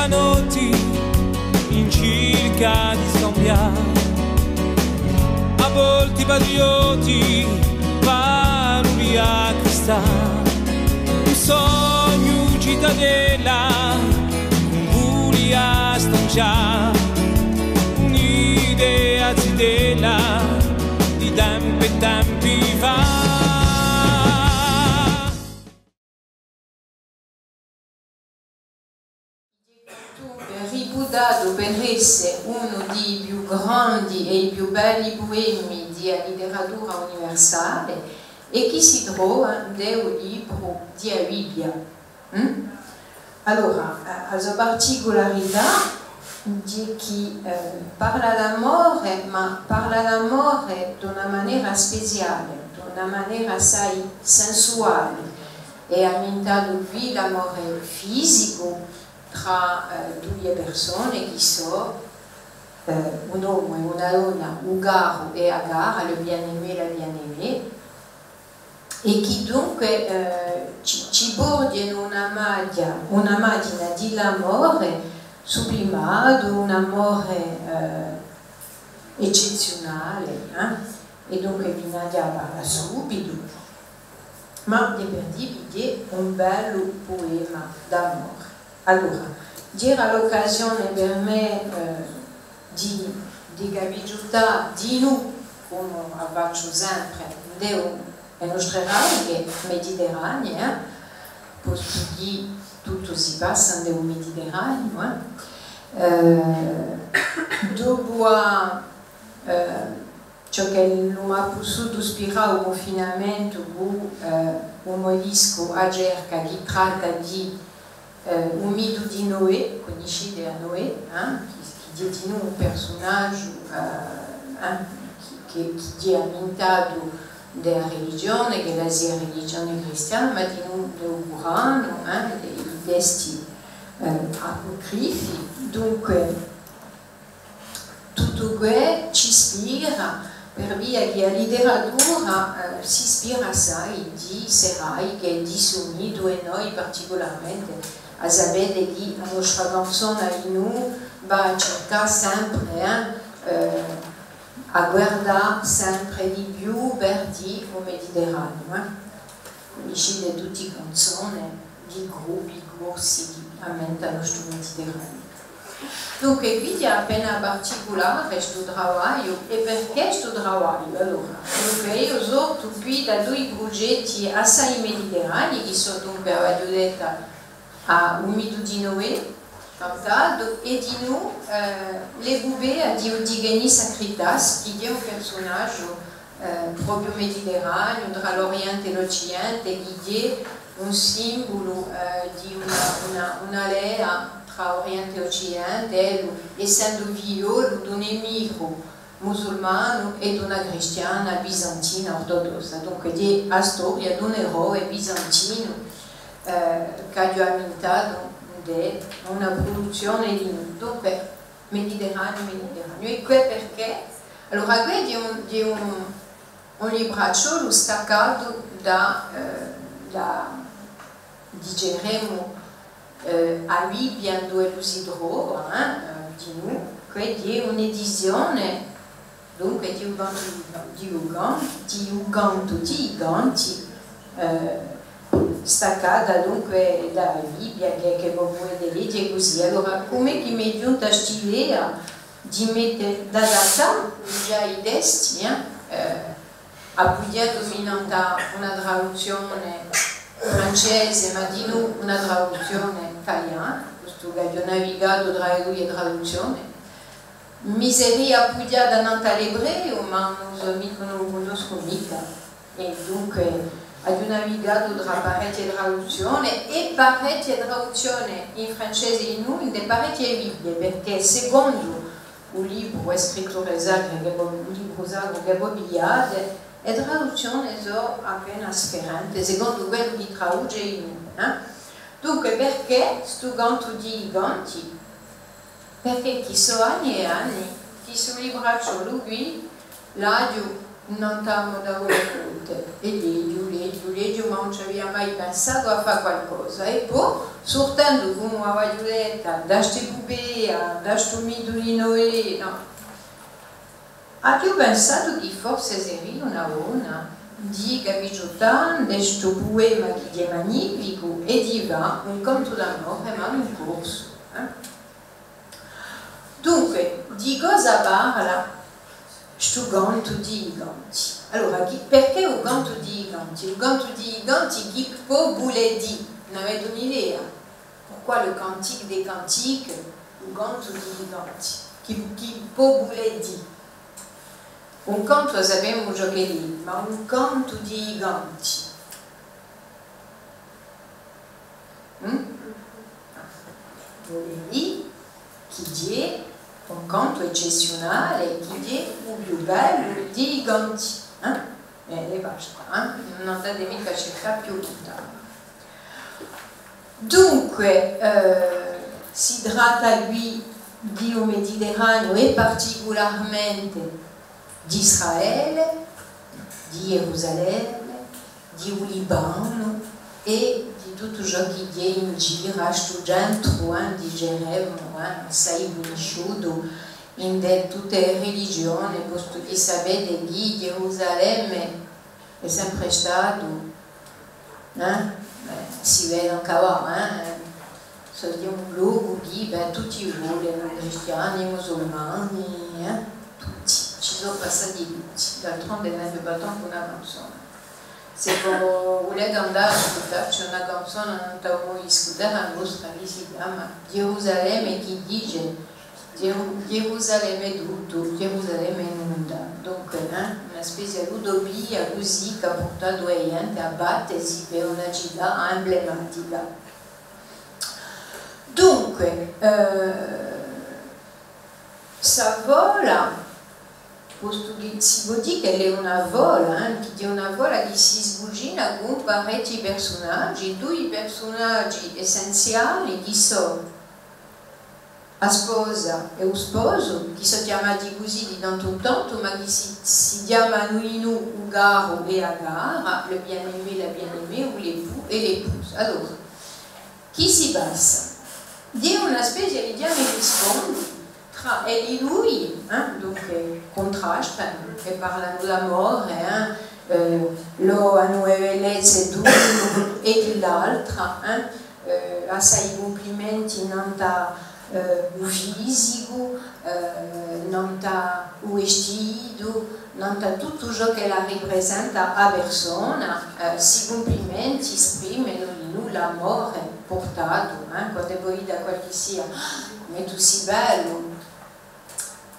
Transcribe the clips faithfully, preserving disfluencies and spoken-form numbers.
Notti in circa di scambià, à volti patriotti, valuri à acquistà, un sognu citadella, un vuli à stancià, un'idea zitella di tempi è tempi fà. Riputatu per esse unu di i più grandi è i più belli puemi di a literatura universale è chì si trova in u libru di a Bibbia. Mm? Allora, eh, a so particularità hè chì, eh, parla d'amore, ma parla d'amore d'una manera speciale, d'una manera assai sensuale, è amintatu quì l'amore fisicu trà, eh, duie persone chì sò, eh, un omu è una donna, u caru è a cara, le bien-aimé, la bien-aimée, è chì dunque, eh, ci, ci porghjenu una maghja, una maghjina di l'amore sublimatu, un amore, eh, eccezziunale, eh? È dunque vi n'aghju à parlà subitu, ma hè per dì vi hè un bellu puema d'amore. Allora, era l'occasione per mè, eh, di, di capighjuttà dinù, cum'è a facciu sempre, in e nostre radiche mediterranee, eh, postu chì tuttu si passa in u Mediterraniu, eh. Eh, dopu à, eh, ciò ch'ellu m'hà pussutu ispirà u cunfinamentu cù, eh, u mo discu A Cerca, chì tratta di, eh, u mitu di Noè, cunniscite à Noè, eh? Chì, chì hè dinù un persunagiu, eh, eh, chì, chì, chì hè amintatu di a religione, ch'ella sia religione cristiana, ma dinù di u Curanu, eh, di i testi, eh, apucrifi. Dunque, tuttu què ci ispira, per via chì a literatura, eh, s'ispira assai di s'eraiche, di ssu mitu, è noi particularmente, a sapete chì a nostra canzona dinù và à circà sempre, eh, eh, à guardà sempre di più per dì u Mediterraniu, eh. Cunniscite tutti i canzone di gruppi corsi chì ammentanu stu Mediterraniu. Dunque, quì hè appena particulare stu travagliu, è perchè stu travagliu? Allora, dunque, eiu sortu quì da dui prugetti assai mediterranei, chì sò, dunque, a Vagliudetta à u mitu di Noè, cantatu, è dinù, eh, l'epupea di u Digenis Akritas, chì hè un persunagiu, eh, propiu mediterraniu, trà l'Oriente è l'Occidente, chì hè un simbulu, eh, di una, una, una lea trà Oriente è Occidente, ellu, essendu figliolu d'un emiru musulmanu è d'una cristiana bizantina ortodossa. Dunque, hè a storia d'un eroe bizantinu, eh, ch'aghju amintatu ind'una pruduzzione di, dunque, Mediterraniu, Mediterraniu. È què perchè? Allora, què hè un, hè un, un libracciolu staccatu da, eh, da, diceremu, eh, a Bibbia induve ellu si trova, eh, eh, dinù, què hè un'edizione, dunque, di u cantu di, di u can-, di u cantu di i canti, eh, staccata, dunque, da a Bibbia, chì, chì vo pudete leghje cusì. Allora, cum'è chì m'hè ghjunta st'idea di mette, d'adattà digià i testi, eh, eh, appughjatu dinantu à una traduzzione francese, ma dinù una traduzzione taliana, postu ch'aghju navigatu trà e duie traduzzione. Mi seria appughjata nantu à l'ebreu, ma ùn u sò micca, ùn u cunnoscu micca. È dunque aghju navigatu trà parechje traduzzione è parechje traduzzione in francese dinù, ind'è parechje Bibbie, perchè secondu u libru, e scritture sacre chì vo, u libru sacru chì vo pigliate, e traduzzione sò appena sferente, secondu quellu chì traduce dinù, eh? Dunque, perchè stu cantu di i canti? Perchè chì sò anni è anni chì stu libracciolu quì l'aghju Nant'à a mo tavula di notte, è leghju, leghju, leghju, ma ùn ci avia mai pensatu à fà qualcosa. È po, surtendu cum'è a vaghjuletta da st'epupea, da stu mitu di Noè, nò, aghju pensatu chì forse seria una bona di capisgiuttà ind'è stu puema chì hè magnificu è di fà un cantu d'amore, ma in corsu, eh? Dunque, di cosa parla stu cantu di i canti? Allora, chì, perchè u cantu di i canti? U cantu di i canti chì pò vulè dì? N'avete un'idea? Pourquoi le cantique des cantiques? U cantu di i canti. Chì, chì pò vulè dì? Un cantu, sapemu ciò ch'ellu hè, ma un cantu di i canti. Mm? Vole dì chì hè un cantu eccezziunale, chì hè u più bellu di i canti, eh? È, è basta, eh? Ùn andate micca à circà più luntanu. Dunque, eh, si tratta quì di u Mediterraniu è particularmente d'Israele, di Gerusalemme, di u Libanu è di tuttu ciò chì hè in giru à stu centru, eh, diceremu, eh, assai cunnisciutu ind'è tutte e religione, postu chì sapete chì Gerusalemme hè sempre statu, eh, eh, si vede ancu avà, eh, sò di un locu chì, bè, tutti volenu, cristiani, musulmani, eh, tutti, ci sò passati tutti, d'altronde n'aghju fattu ancu una canzona. S'è vo vulete andà à ascultacci una canzona nant'à u mo discu Terra Nostra chì si chjama Gerusalemme chì dice, Geru-, Gerusalemme tuttu, Gerusalemme nunda. Dunque, eh, una spezia d'utopia cusì chì hà purtatu a ghjente à battesi per una cità emblematica. Dunque, eh, sta fola, postu chì si pò dì ch'ella hè una fola, eh, chì hè una fola chì si sbucina cù parechji persunaghji, dui persunaghji essenziali chì sò a sposa è u sposu, chì sò chjamati cusì di tantu in tantu, ma chì si, si chjamanu dinù u caru è a cara, le bien-aimé, la bien-aimée, ou l'époux et l'épouse. Allora, chì si passa? Hè una spezia di chjama è rispondi trà elli dui, eh, dunque, cuntrastanu è parlanu d'amore, eh, eh, l'anu e bellezze d'unu è di l'altra, eh, eh, assai cumplimenti nant'à, eh, u fisicu, eh, nant'à u vestitu, nant'à tuttu ciò ch'ella riprisenta a persona, eh, sti cumplimenti sprimenu dinù l'amore purtatu, eh, quand'è vo dite à qualchissia, cum'è tù sì bellu,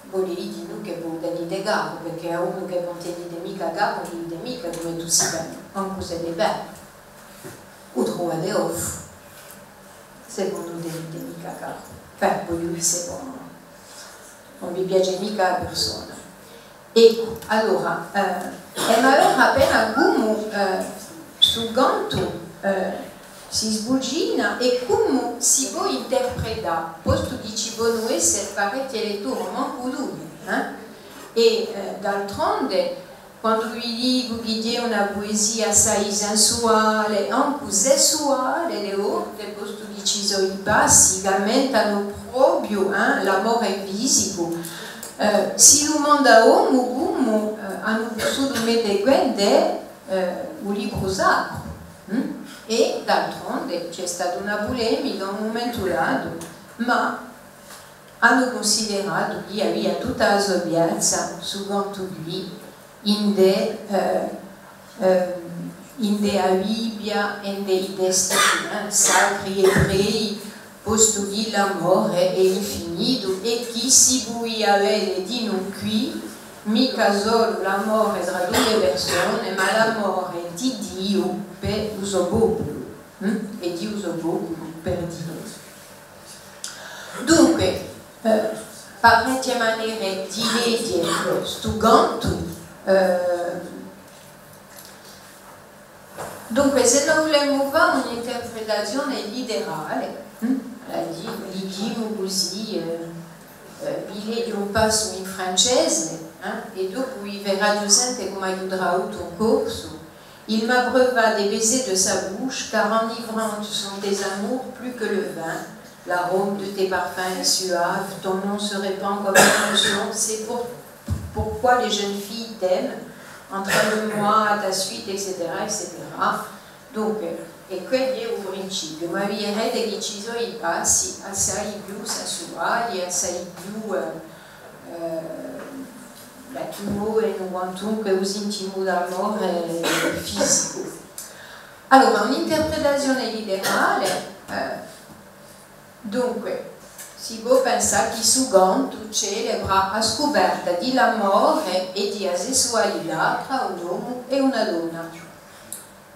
vole dì dinù chì vo u tenite caru, perchè à unu chì ùn tenite micca caru, ùn dite micca cum'è tù sì bellu, ancu s'ellu hè bellu. U truvate goffu, s'è vo ùn u tenite micca caru. Bè, vogliu dì, s'è vo ùn vi piace micca a persona. Eccu, allora, eh, emu à vede appena cumu, eh, stu cantu, eh, si sbucina è cumu si pò interpretà, postu chì ci ponu esse parechje letture, mancu duie, eh? È, eh, d'altronde, quandu vi dicu chì hè una puesia assai sensuale, ancu sessuale, di volte, postu chì ci sò i passi chì ammentanu propiu, eh, l'amore fisicu, eh, si dumanda omu cumu, eh, anu pussutu mette què ind'è, eh, u libru sacru, hm? È d'altronde ci hè stata una pulemica à un mumentu datu, ma anu cunsideratu chì avia tutta a so piazza stu cantu quì, ind'è, eh, eh, ind'è a Bibbia è ind'è i testi, eh, sacri ebrei, postu chì l'amore hè infinitu è chì si pudia vede dinù quì, micca solu l'amore trà duie persone, ma l'amore di Diu per u so populu, hm? È di u so populu per Diu. Dunque, eh, parechje manere di leghje stu cantu, eh, dunque, s'è no vulemu fà un'interpretazione litterale, hm? Allora, di-, dighjimu cusì, eh, eh, vi leghju un passu in francese, eh, È dopu vi feraghju sente cum'aghju tradutu in corsu: Il m'a preuva des baisers de sa bouche, car enivrant sont tes amours plus que le vin. L'arôme de tes parfums est suave, ton nom se répand comme une onction, c'est pour, pourquoi les jeunes filles t'aiment, entraîne-moi à ta suite, et cetera, et cetera. Dunque, è quessu hè u principiu, ma viderete chì ci sò i passi assai più sessuali, assai più, eh, eh, bè, chì movenu quantunque u sintimu d'amore fisicu. Allora, un'interpretazione literale, eh, dunque, si pò pensà chì stu cantu celebra a scuperta di l'amore è di a sessualità trà un omu è una donna.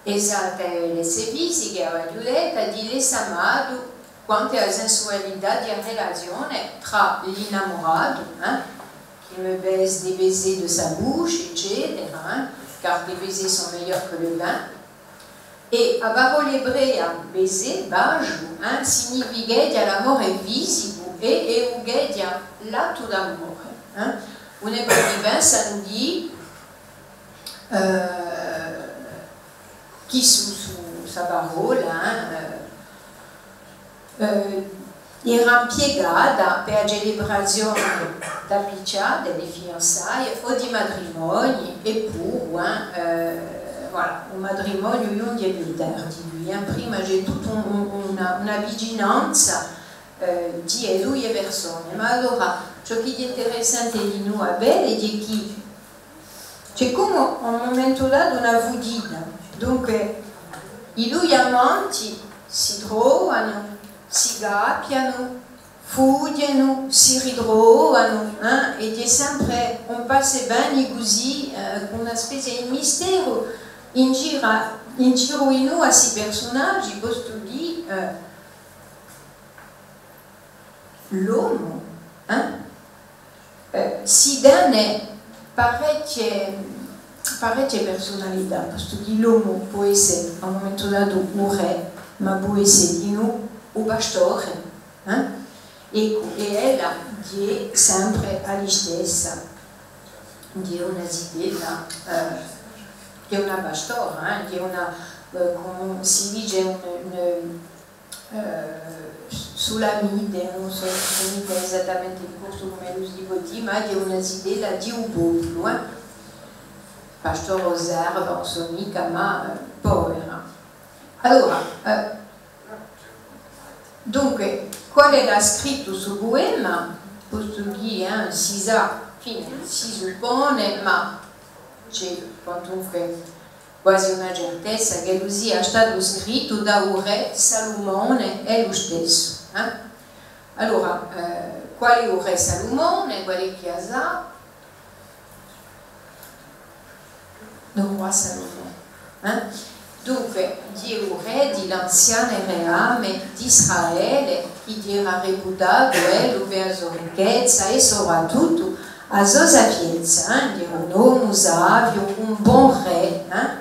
Esatta hè l'esse fisica, a vagliutezza di l'esse amatu, quant'è a sensualità di a relazione trà l'innamuratu, eh? Qui me baise des baisers de sa bouche, eccetera, eh? Car tes baisers sont meilleurs que le vin. È a parolla ebrea baiser, basgiu, eh, significheghja l'amore fisicu è, è evucheghja l'attu d'amore, eh. Ùn hè chì pensanu chì, eh, chì stu, stu, sta parolla, eh, eh, era impiegata per a celebrazione d'avvicinate, di fidanzate o di matrimoni, è puru, eh, eh, voilà, un matrimoniu ghjunghje più tardi, quì, eh, prima ci hè tutta un, un, una, una vicinanza, eh, di e duie persone. Ma allora, ciò chì hè interessante dinù à vede hè chì ci hè cum'è à un mumentu datu una fughjita. Dunque, i dui amanti si trovanu, si cappianu, fughjenu, si ritrovanu, eh, è hè sempre un passa è veni cusì, eh, cù una spezia di misteru in gira, in giru dinù à sti persunaghji, postu chì, eh, l'omu, eh, eh, si dà parechje, parechje persunalità, postu chì l'omu pò esse à un mumentu datu u rè, ma pò esse dinù u pastore, eh? Eccu, è ella hè sempre a listessa, hè una zitella, eh, hè una pastora, eh, hè una, eh, cumu si dice, un, un, eh, sulamite, ùn sò, ùn sò micca esattamente in corsu cum'ellu si pò dì, ma hè una zitella di u populu, eh. Pastora o serva, ùn sò micca, ma, eh, povera. Allora, eh, dunque, quale l'hà scrittu stu puema? Postu chì, eh, si sà, infine, si suppone, ma ci hè quantunque quasi una certezza ch'ellu sia statu scrittu da u rè Salumone ellu stessu, eh? Allora, eh, quale hè u rè Salumone? Quale hè chì a sà? Le roi Salomon, eh? Dunque, hè u rè di l'anzianu reame d'Israele, chì era reputatu, eh, ellu, per a so ricchezza è soprattuttu a so sapienza, eh? Era un omu saviu, un bon rè, eh?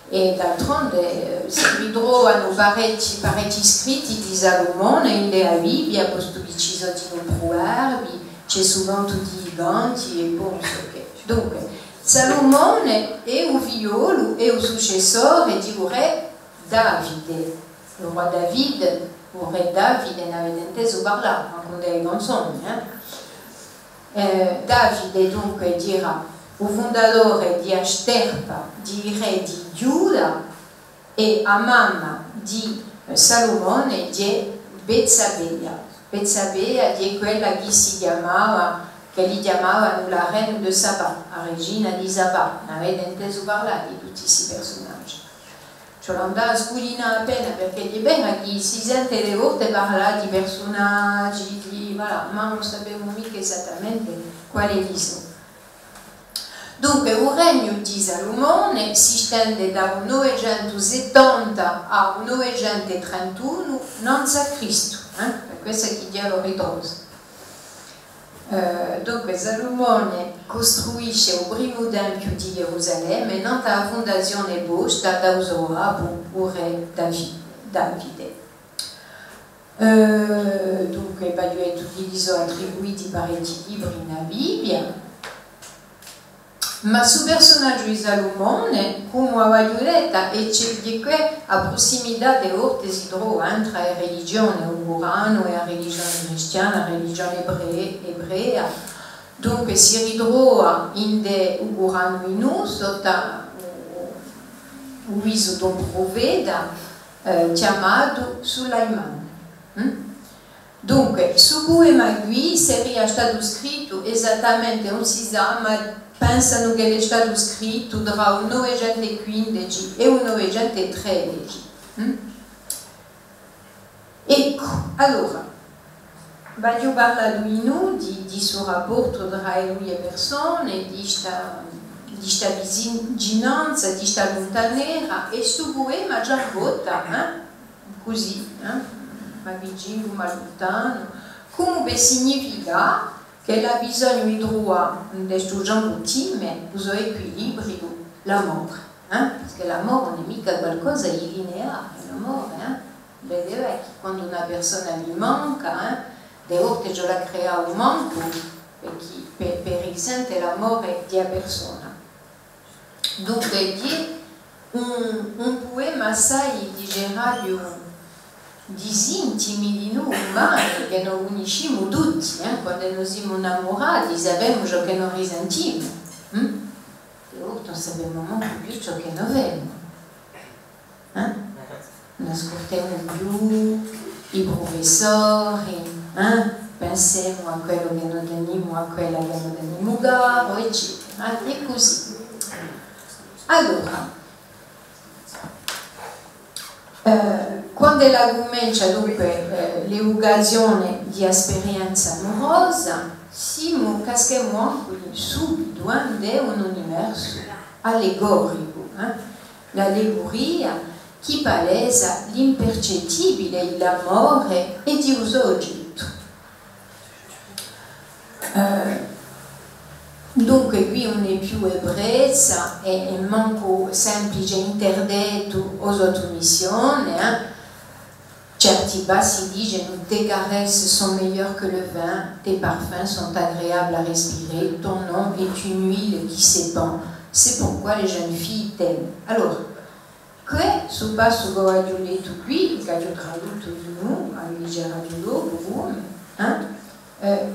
È d'altronde, eh, si ritrovanu parechji, parechji scritti di Salumone in a Bibbia, postu chì ci sò dinù Pruverbii, ci hè u cantu di i Canti è bon, ciò chì. Dunque, Salumone hè u figliolu è u successore di u rè Davide. U rè Davide, u rè Davide, n'avete intesu parlà, ancu in e canzone, eh? Eh, Davide, dunque, era u fundatore di a sterpa di i rè di Ghjuda, è a mamma di, eh, Salumone hè Betsabea. Betsabea hè quella chì si chjamava, chì li chjamavanu la reine de Saba, a regina di Saba. N'avete intesu parlà di tutti sti persunaghji? Ci vole à andà à sculinà appena, perchè hè vera chì si sente di volte parlà di persunaghji, di, voilà, ma ùn sapemu micca esattamente quali elli sò. Dunque, u regnu di Salumone si stende da u novecentu settanta à u novecentu trentunu nanzu à Cristu, eh? Hè per quessa chì ghjè à ritrosu. Eh, dunque, Salumone custruisce u primu tempiu di Ghjerusalemme, nant'à a fundazione posta da u so babbu, u rè Davi-, Davide. Eh, dunque, v'aghju dettu chì li sò attribuiti parechji libri in a Bibbia. Ma stu persunagiu di Salumone, cum'è avia dettu, è ci hè, hè quì a prussimità di e volte si trova, eh, trà e religione, u Curanu è a religione cristiana, a religione ebre-, ebrea. Dunque si ritrova ind'è u Curanu dinù, sottu à u, u visu d'un prufeta, eh, chjamatu Sulaiman. Mm? Dunque, stu puema quì seria statu scrittu esattamente, ùn si sà, ma pensanu ch'ellu hè statu scrittu trà u novecentu è quindeci è u novecentu è tredeci. Mm? Eccu, allora, v'aghju parlatu dinù di, di stu rapportu trà e duie persone, di sta, di sta vicinanza, di sta luntanera, è stu puema Giambotta, eh? Cusì, eh? M'avvicinu, m'alluntanu, cumu per significà ch'ellu hà bisognu di truvà ind'è stu Ghjambu Time u so equilibriu, l'amore, eh? Perchè l'amore ùn hè micca qualcosa di lineare, l'amore, eh? Vedete chì quandu una persona vi manca, eh, di e volte ci vole à creà u mancu, perchè, per, per risente l'amore di a persona. Dunque, hè un, un puema assai, diceraghju, di sintimi dinù umani chì no cunniscimu tutti, eh? Quandu no simu innamurati, sapemu ciò chì no risentimu, hm? È ora ùn sapemu mancu più ciò chì no avemu. Eh? Ùn ascultemu più i prufessori, eh? Pensemu à quellu chì no tenimu, à quella chì no tenimu caru, eccetera. Eh? Hè cusì. Allora, eh, quand'ella cumencia, dunque, eh, l'evucazione di a sperienza amurosa, simu, caschemu ancu subitu, eh, ind'è un universu allegoricu, eh? L'alleguria chì palesa l'impercettibile di l'amore è di u so ogettu. Eh, dunque, quì ùn hè più ebrezza è, è mancu simplice interdettu o sottumissione, eh? Certi bassi dicenu: tes caresses sont meilleures que le vin, tes parfums sont agréables à respirer, ton nom est une huile qui s'épand, c'est pourquoi les jeunes filles t'aiment. Allora, què, stu passu ch'o aghju lettu quì, ch'aghju traduttu dinù, a vi diceraghju dopu cumu, eh? Eh,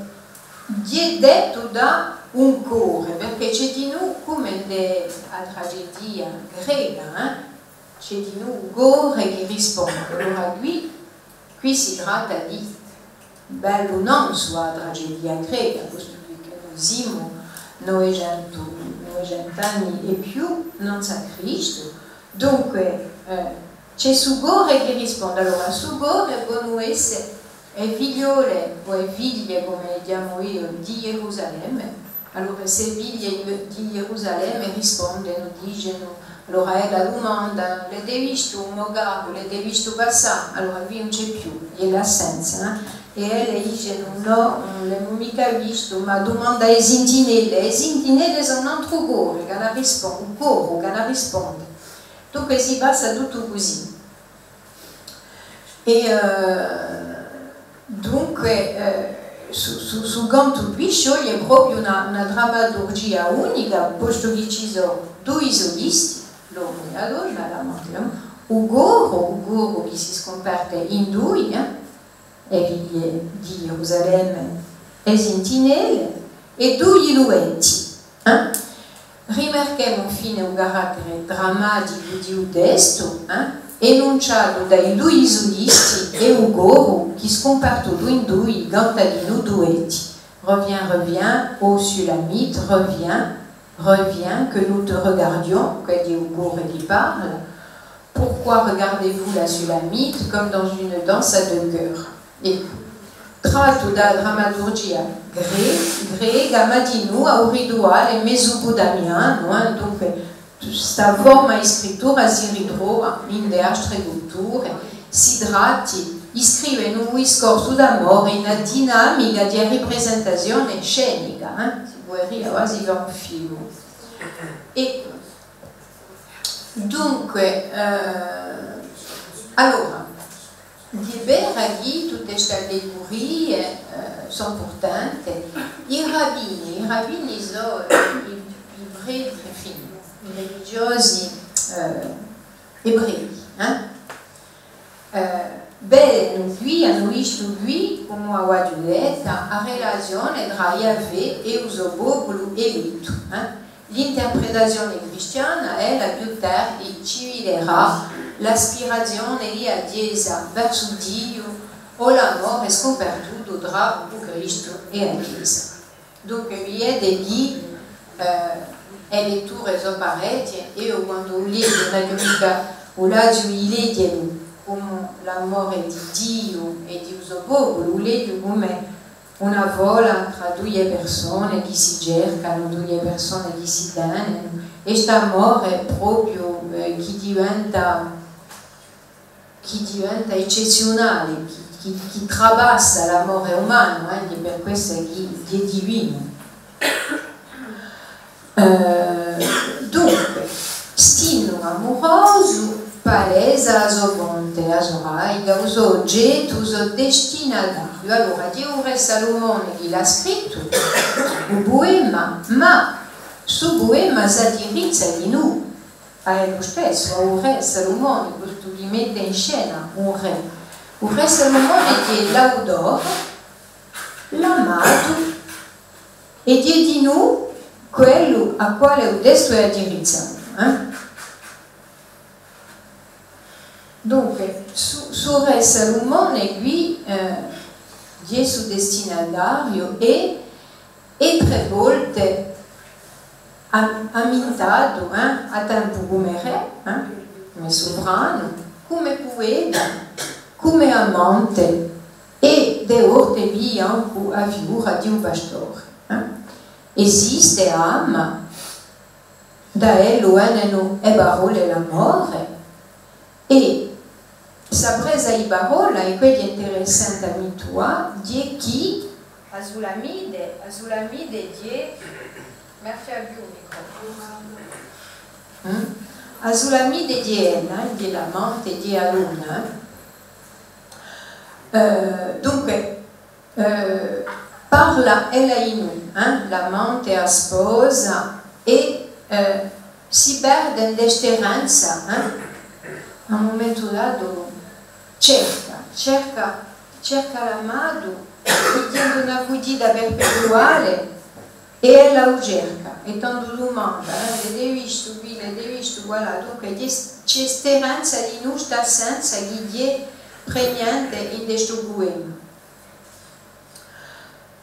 hè dettu da un core, perchè ci hè dinù, cum'è ind'è a tragedia greca, eh? Ci hè dinù u core chì risponde. Allora quì, quì si tratta di bellu o nò, sù a tragedia greca, postu chì no simu novecentu, novecentu anni è più nanzu à Cristu. Dunque, eh, ci hè stu core chì risponde. Allora, stu core ponu esse e figliole o e figlie, cum'e e chjamu eiu, di Ghjerusalemme. Allora, sse figlie di Ghjerusalemme rispondenu, dicenu, allora, eh, a dumanda, l'avete vistu u mo caru, l'avete vistu passà? Allora, quì ùn ci hè più, hè l'assenza, eh? È elle dicenu: nò, ùn l'emu micca vistu, ma dumanda à e sintinelle. E sintinelle sò un antru core chì hà da rispon-, un coru chì hà da risponde. Dunque si passa tuttu cusì. È, eh, dunque, eh, stu, stu, stu cantu quì scioglie propiu una, una drammaturgia unica, postu chì ci sò dui sulisti, l'omu è a donna, l'amante, nò? U coru, u coru chì si scumparte in dui, eh? E figlie di Ghjerusalemme, e sintinelle, è dui duetti, eh? Rimarchemu infine u carattere drammaticu di u testu, eh? Enunciatu da i dui sulisti è u coru chì, scumpartutu in dui, canta dinù duetti. Reviens, reviens, ô Sulamite, reviens, reviens, que nous te regardions, quindi u coru chì parla. Pourquoi regardez-vous la Sulamite comme dans une danse à deux cœurs? Eccu, trattu da drammaturgia gre-, greca, ma dinù à u rituale mesuputamianu, eh, dunque, sta forma di scrittura si ritrova in e altre culture, si tratti di scrive un discorsu d'amore in una dinamica di riprisentazione scenica, eh, si puderia guasi fà un filmu. È dunque, eh, allora, hè vera chì tutte ste allegurie, eh, sò impurtante. I rabbini, i rabbini sò, eh, i, i ebrei, infine, i religiosi, eh, ebrei, eh? Eh, vedenu quì, anu vistu quì, cum'è aghju dettu, a relazione trà Yahweh è u so populu elettu, eh? L'interpretazione cristiana, ella, più tardi ci viderà l'aspirazione di a Chjesa versu Diu o l'amore scumpartutu trà u Cristu è a Chjesa. Dunque, vidite chì, eh, e letture sò parechje, eiu quandu u leghju, ùn aghju micca u laziu di leghjelu cum'è l'amore di Diu è di u so populu, u leghju cum'è una fola trà duie persone chì si cercanu, duie persone chì si tenenu, è st'amore propiu, eh, chì diventa chì diventa eccezziunale, chì, chì, chì trapassa l'amore umanu, eh, hè per quessa chì, chì hè divinu. Eh, dunque, st'innu amurosu palesa a so fonte, a so radica, u so ogettu, u so destinatariu. Allora, hè u rè Salumone chì l'hà scrittu, u puema, ma stu puema s'addirizza dinù à ellu stessu, à u rè Salumone, questu chì mette in scena un rè. U rè Salumone hè l'autore, l'amatu, è hè dinù quellu à quale u testu hè addirizzatu, eh? Dunque, stu, stu rè Salumone quì, eh, hè stu destinatariu è hè trè volte am-, ammintatu, eh, à tempu cum'è rè, eh, cum'è suvranu, cum'è pueta, cum'è amante, è di volte piglia ancu a figura di un pastore, eh. Esiste, ama, da ellu venenu e parolle d'amore, è sta presa di parolla, è què hè interessante à mintuvà, hè chì a Sulamite, a Sulamite hè, mi fermu u microfonu. Mm? A Sulamite hè ella, hè l'amante, hè a donna. Eh, dunque, eh, parla ella dinù, eh, l'amante, a sposa, è, eh, si perde in sta erranza, eh, à un mumentu datu cerca, cerca, cerca l'amatu, chì hè una fughjita perpetuale, è ella u cerca, è tandu dumanda, eh, l'avete vistu quì, l'avete vistu quallà, dunque, ci hè, ci hè st'erranza dinù, st'assenza chì hè pregnante in stu puema.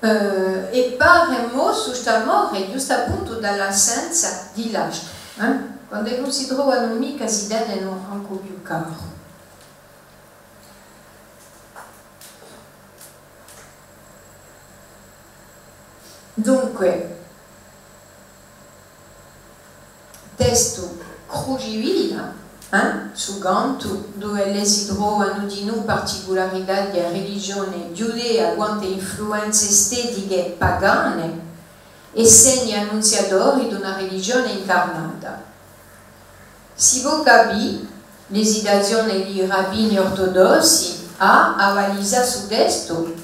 Eh, è pare mossu st'amore, ghjustu appuntu, da l'assenza di l'astru, eh? Quand'elli ùn si trovanu micca, si tenenu ancu più caru. Dunque, testu crucifissa, eh, stu cantu, duve si trovanu dinù particularità di a religione ghjudea quant'è influenze estetiche pagane è segni annunziatori d'una religione incarnata. Si pò capì l'esitazione di i rabbini ortodossi à avalisà stu testu,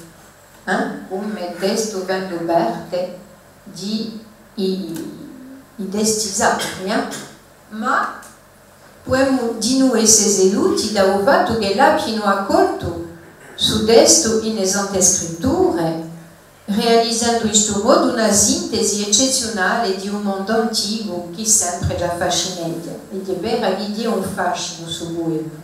eh, cum'è testu fendu parte di i, i testi sacri, eh? Ma pudemu dinù esse seduti da u fattu ch'elli abbianu accoltu stu testu in e Sante Scritture, realizendu in stu modu una sintesi eccezziunale di un mondu anticu chì sempre ci affascineghja, è hè vera chì hè un fascinu stu puema.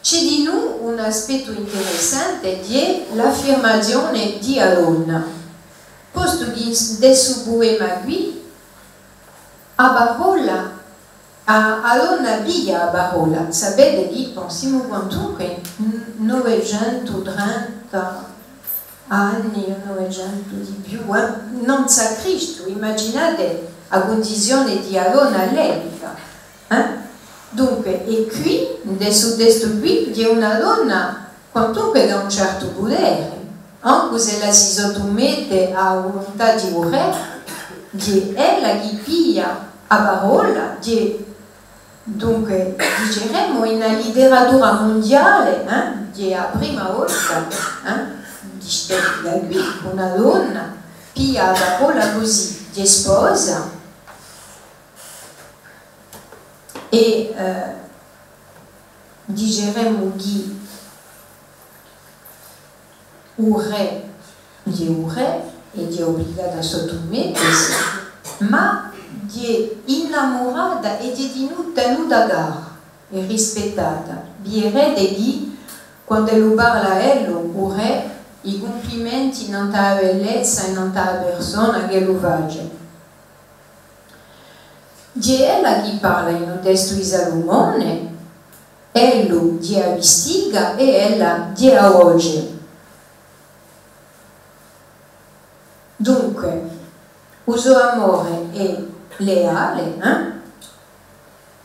Ci hè dinù un aspettu interessante, hè l'affirmazione di a donna, postu chì in stu puema quì a parolla, a, a donna piglia a parolla. Sapete chì, bon, simu quantunque in novecentu trenta anni, novecentu di più, eh, nanzu à Cristu, imaginate a cundizione di a donna à l'epica. Eh? Dunque, è quì, in stu testu quì, hè una donna, quantunque, chì hà un certu pudere, ancu s'ella si sottumette à a vuluntà di u rè, hè ella chì piglia a parolla, hè, dunque, diceremu, in a literatura mundiale, eh, hè a prima volta, eh, di st'epica quì, una donna piglia a parolla cusì, hè sposa, È, eh, diceremu chì u rè, ghjè u rè, è ghjè ubligatu à sottumettesi, ma ghjè innamurata è ghjè dinù tenuta cara è rispettata. Viderete chì, quand'ellu parla ellu, u rè, i cumplimenti nant'à a bellezza è nant'à a persona ch'ellu face. Ghjè ella chì parla in u testu di Salumone, ellu ghjè a vistica è ella ghjè a voce. Dunque, u so amore hè leale, eh?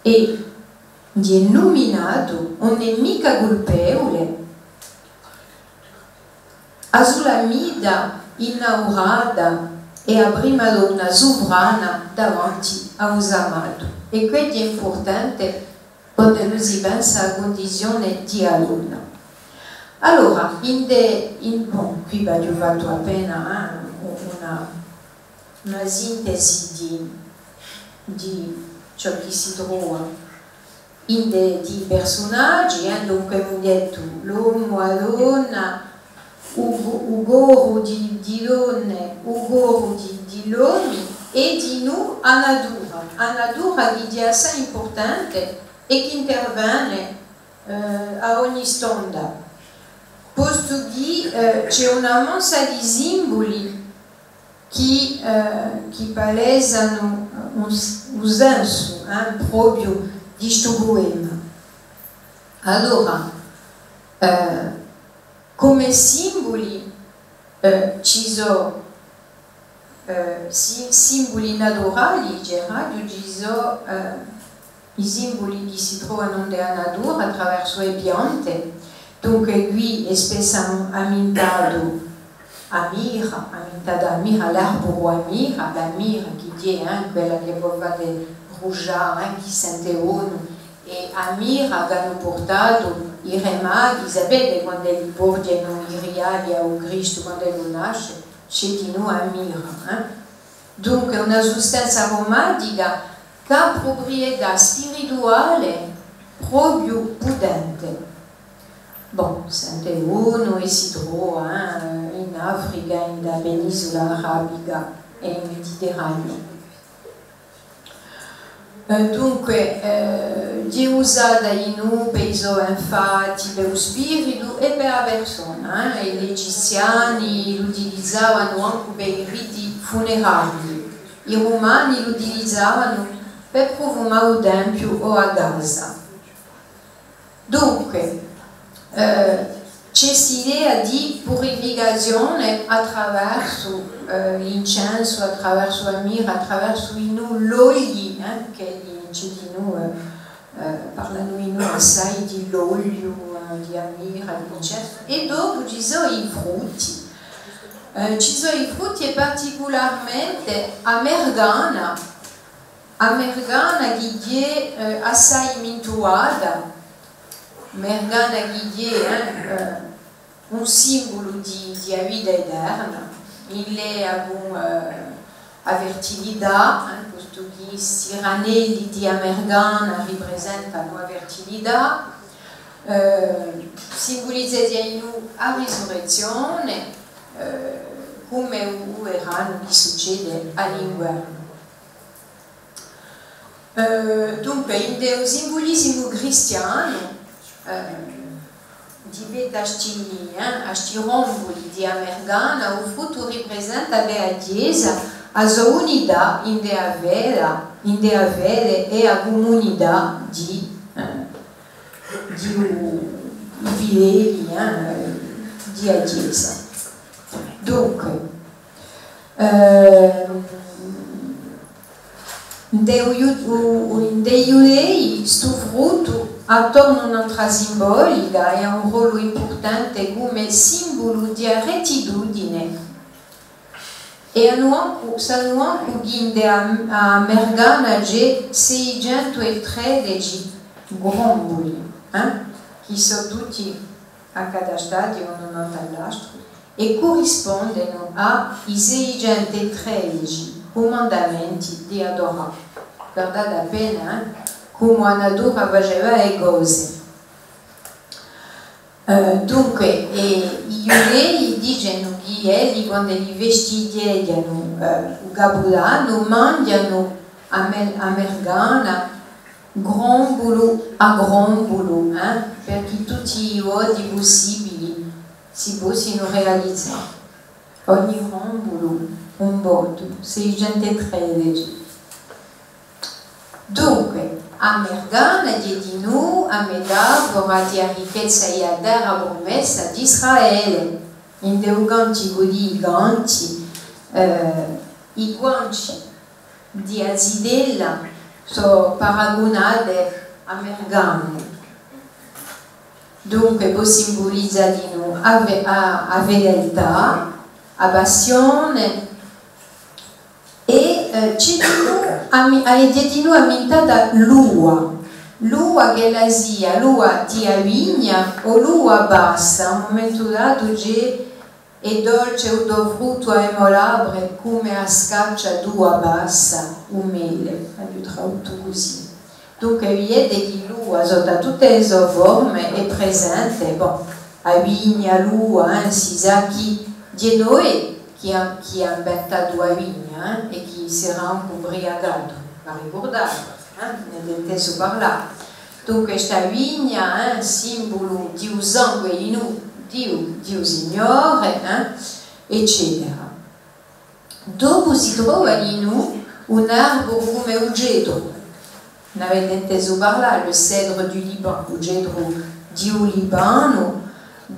È ghjè numinatu, ùn hè micca culpevule. A Sulamita innaurata hè a prima donna suvrana davanti à u so amatu. È què ghjè impurtante quand'ellu si pensa à a cundizione di a donna. Allora, in de, in, bon, quì v'aghju fattu appena, eh, una, una sintesi di, di ciò chì si trova in de, di i persunaghji, eh, dunque, emu dettu l'omu, a donna, u, u coru di, di donne, u coru di, di l'omi, è dinù a natura. A natura chì ghjè assai impurtante è chì intervene, eh, à ogni stonda, postu chì, eh, ci hè una mansa di simbuli chì, eh, chì palesanu un s-, un sensu, eh, propiu di stu puema. Allora, eh, cum'è simbuli, eh, ci sò, eh, si-, simbuli naturali, diceraghju, ci sò, eh, i simbuli chì si trovanu in a natura attraversu e piante. Dunque, quì hè spessu am-, ammintatu a mira, ammintata a mira, l'arburu a mira, a mira chì ghjè, eh, quella chì pò fà brusgià, eh, chì sente bonu, è a mira ch'anu purtatu i Re Maghi, sapete, quand'elli porghjenu i rigali à u Cristu, quand'ellu nasce, ci hè dinù a mira, eh. Dunque, una sustanza arumatica chì hà pruprietà spirituale propiu putente. Bon, sente unu è si trova, eh, in Africa, in a penisula arabica è in Mediterraniu. Eh, dunque, eh, ghjè usata dinù pè i so infatti, pè u spiritu è pè a persona, eh. L'Egiziani l'utilizavanu ancu pè i riti funerarii, i Rumani l'utilizavanu pè prufumà u tempiu o a casa. Dunque, eh, ci hè st'idea di purificazione attraversu, eh, l'incensu, attraversu a mira, attraversu dinù l'oliu, eh, chì ci hè dinù, eh, eh, parlanu dinù assai di l'oliu, eh, di a mira, di l'incensu. È dopu ci sò i frutti. Eh, ci sò i frutti è particularmente a mergana, a mergana chì ghjè, eh, assai mintuvata, mergana chì ghjè, eh, eh, un simbulu di, di a vita eterna, in leia cù, eh, a fertilità, eh, postu chì sti ranelli di a mergana riprisentanu a fertilità, eh, simbuliza dinù a risurrezione, eh, cum'è u, u veranu chì succede à l'inguernu. Eh, dunque, in u simbulisimu cristianu, eh, di pettu à sti, eh, à sti rombuli di a mergana, u fruttu riprisenta pè a Chjesa a so unità in a fede, in a fede è a cumunità di, eh, di u, i fideli, eh, di a Chjesa. Dunque, ehm, ind'è u Ghju-, u, u, ind'è i Ghjudei, stu fruttu hà torna un'antra simbolica è hà un rollu impurtante cum'è simbulu di a rettitudine. È anu ancu, sanu ancu chì ind'è a, a mergana ci hè seicentu è tredeci grombuli, eh? Chì sò tutti accatastati unu nant'à l'altru è currispondenu à i seicentu è tredeci cumandamenti di a Torah. Guardate appena, eh? cumu a natura faceva e cose. Eh, dunque, eh, i Ghjudei dicenu chì elli, quand'elli festighjeghjanu, eh, u Capudannu, manghjanu a me-, a mergana, grombulu à grombulu, eh, per tutti i voti pussibili si possinu realizà. Ogni grombulu un votu, seicentu è tredeci. Dunque, a mergana hè dinù a metafora di a ricchezza è a terra prumessa d'Israele. Ind'è u Canticu di i Canti, eh, i guanci di a zitella sò paragunate à mergane. Dunque, pò simbulizà dinù a fe-, a, a fedeltà, a passione, è, eh, ci hè dinù ammi-, eh, ci hè dinù ammintata l'uva. L'uva ch'ella sia, l'uva di a vigna o l'uva passa, à un mumentu datu ci hè è dolce u to fruttu à e mo labbra, cum'è a scaccia d'uva passa u mele, aghju traduttu cusì. Dunque, videte chì l'uva, sottu à tutte e so forme, hè presente, bon, a vigna, l'uva, eh, si sà chì hè Noè chì hà, chì hà inventatu a vigna, eh, è chì s'era ancu imbriacatu, v'arricurdate, eh, n'avete intesu parlà. Dunque, sta vigna, eh, simbulu di u sangue di u, di u, di u Signore, eh, eccetera. Dopu si trova dinù un arburu cum'è u cedru. N'avete intesu parlà, le cèdre du Liban, u cedru di u Libanu,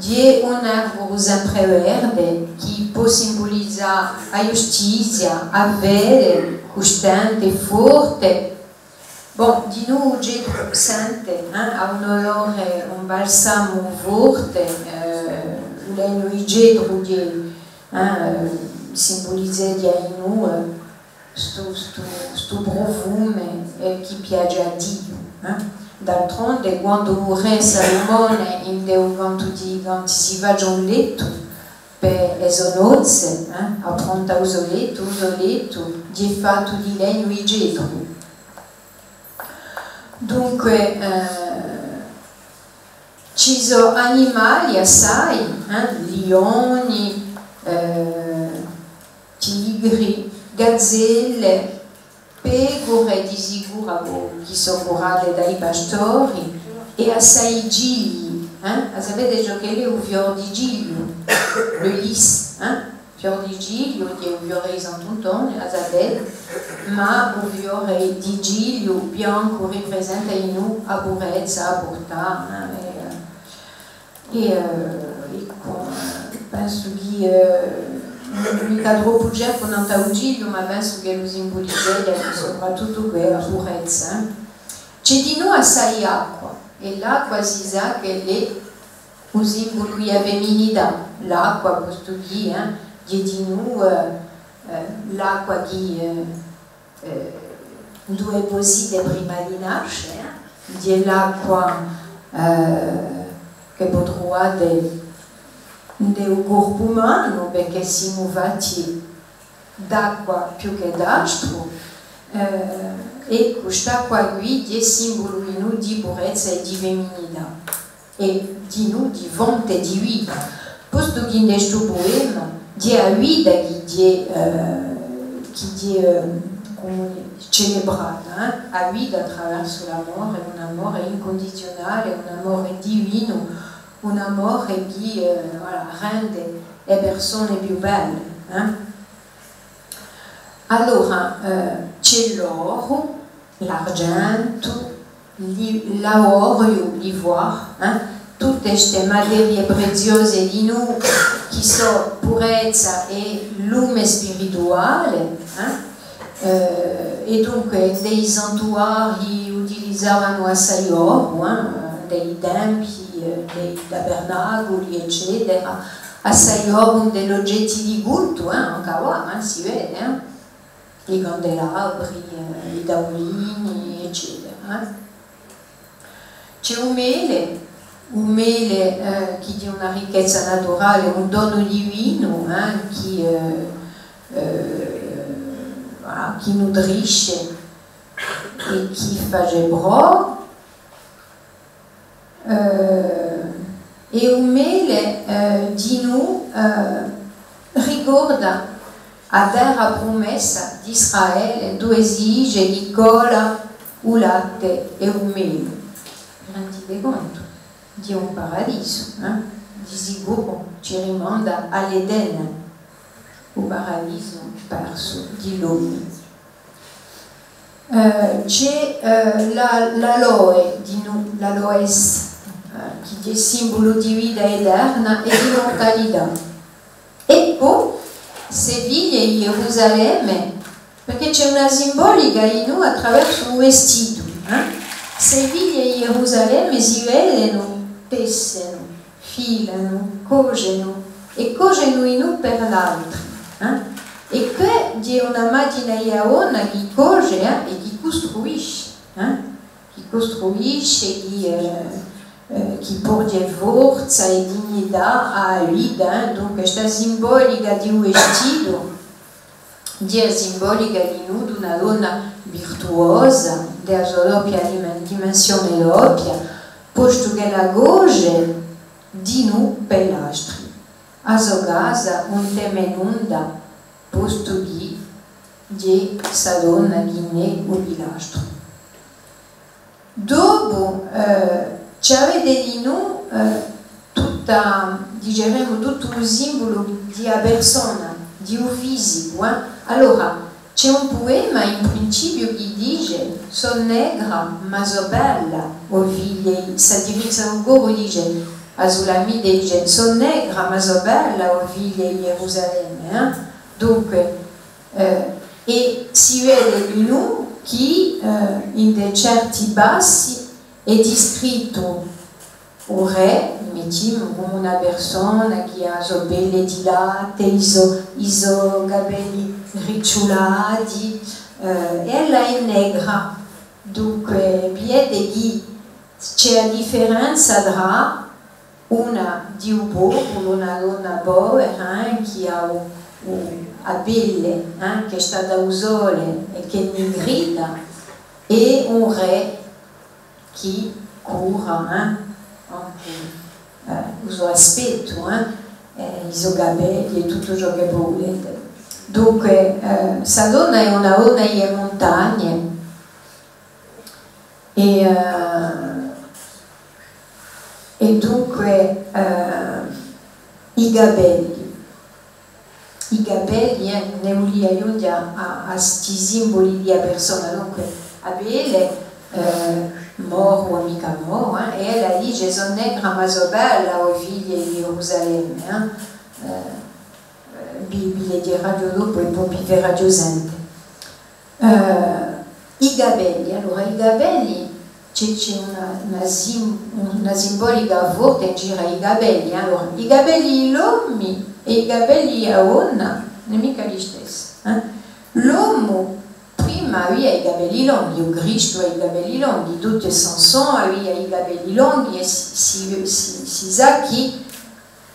hè un arburu sempre verde, chì pò simbulizà a ghjustizia, a fede, custante, forte, Bon, dinù u cedru sente, eh, hà un odore, un balsamu forte, eh, u legnu di cedru chì, eh, simbulizzeghja dinù, eh, stu, stu, stu prufume, eh, chì piace à Diu, eh. D'altronde, quandu u rè Salumone, ind'è u Cantu di i Canti, si face un lettu per e so nozze, eh, appronta u so lettu, u so lettu hè fattu di legnu di cedru. Dunque, eh, ci sò animali assai, eh, lioni, eh, tigri, gazzelle, pecure di sicuru, chì sò curate da i pastori, è assai gigli, eh? A sapete ciò ch'ellu hè u fiore di gigliu? Le lys, eh? Fiore di gigliu, chì hè u fiore di Sant'Antone, a sapete, ma u fiore di gigliu biancu riprisenta dinù a purezza, a purtà, eh, è, eh, è, eccu, eh, pensu chì, eh, ùn hè micca troppu certu nant'à u gigliu, ma pensu ch'ellu simbulizzeghja soprattuttu quì a purezza, eh. Ci hè dinù assai acqua, è l'acqua si sà ch'ella hè u simbulu di a feminità, l'acqua, postu chì, eh, hè dinù, eh, eh, l'acqua chì, eh, eh, induve vo site prima di nasce, eh, hè l'acqua, eh, chì vo truvate in u corpu umanu, perchè simu fatti d'acqua più chè d'astru, eh, eccu, st'acqua quì hè simbulu dinù di purezza è di feminità, è dinù di fonte di vita, postu chì in stu puema hè a vita chì hè, eh, chì hè, eh, cumu dì, celebrata, eh? A vita attraversu l'amore, un amore incundiziunale, un amore divinu, un amore chì, eh, voilà, rende e persone più belle, eh? Allora, eh, ci hè l'oru, l'argentu, l'i-, l'avoriu, l'ivoire, eh, tutte ste materie preziose dinù chì sò purezza è lume spirituale, eh, eh, è dunque, in i santuarii utilizavanu assai oru, eh, in i tempii, eh, in i tabernaculi, eccetera, assai oru in l'ogetti di cultu, eh, ancu avà, eh, si vede, eh. I candelabri, eh, i taulini, eccetera, eh. Ci hè u mele, u mele, eh, chì hè una ricchezza naturale, un donu divinu, eh, chì, eh, eh, voilà, chì nutrisce. è chì face prò, eh, è u mele, eh, dinù, eh, ricorda a terra prumessa d'Israele, duve si dice chì cola u latte è u mele. Rendite contu, hè un paradisu, eh? Di sicuru ci rimanda à l'Eden, u paradisu persu di l'omu. Eh, ci hè, eh, l'a-, l'aloe, dinù, l'aloès, eh, chì hè simbulu di vita eterna è d'immurtalità. È po ste figlie di Gerusalemme, perchè ci hè una simbolica dinù attraversu u vestitu, eh? Ste figlie di Gerusalemme si vedenu, tessenu, filanu, cosenu è cosenu dinù per l'altri, eh? È què hè una maghjina di a donna chì cose, eh, è chì custruisce, eh? Chì custruisce, chì, eh, eh, chì porghje forza è dignità à a vita, eh? Dunque, sta simbolica di u vestitu, hè simbolica dinù d'una donna virtuosa, di a so doppia dimen-, dimensione doppia, postu ch'ella cose dinù per l'astri. A so casa ùn teme nunda, postu chì hè sta donna chì n'hè u pilastru. Dopu, eh, ci avete dinù, eh, tutta, diceremu, tuttu u simbulu di a persona, di u fisicu, eh. Allora, ci hè un puema in principiu chì dice: «Sò negra, ma sò bella, o figlie», s'addirizza à u coru, dice, à a Sulamite, dice: «Sò negra, ma sò bella, o figlie di Gerusalemme», eh. Dunque, eh, è si vede dinù chì, eh, in certi passi hè discrittu u rè, mettimu, cum'è una persona chì hà a so pelle di latte, i so, i so capelli ricciulati, eh, è ella hè negra. Dunque, videte chì ci hè a differenza trà una di u populu, una donna povera, eh, chì hà u, u, a pelle, eh, chì hè stata à u sole è chì hè nigrita, è un rè chì cura, eh, ancu, eh, u so aspettu, eh, eh, i so capelli è tuttu ciò chì vo vulete. Dunque, eh, sta donna hè una donna di e muntagne, è, eh, è dunque, eh, i capelli, i capelli, eh, ne vulia ghjunghje à, à, à sti simbuli di a persona, dunque, a pelle, eh, moru o micca moru, eh, è ella dice: «Sò negra ma sò bella, o figlie di Gerusalemme», eh, eh, vi, vi leghjeraghju dopu è po vi feraghju sente. Eh, i capelli, allora, i capelli, ci hè, ci hè una, una sim-, una simbolica forte in giru à i capelli. Allora, i capelli di l'omu è i capelli di a donna, ùn hè micca listessu, eh? L'omu prima avia i capelli longhi, u Cristu hà i capelli longhi, tutti i Samson avia i capelli longhi è si, si, si, si sà chì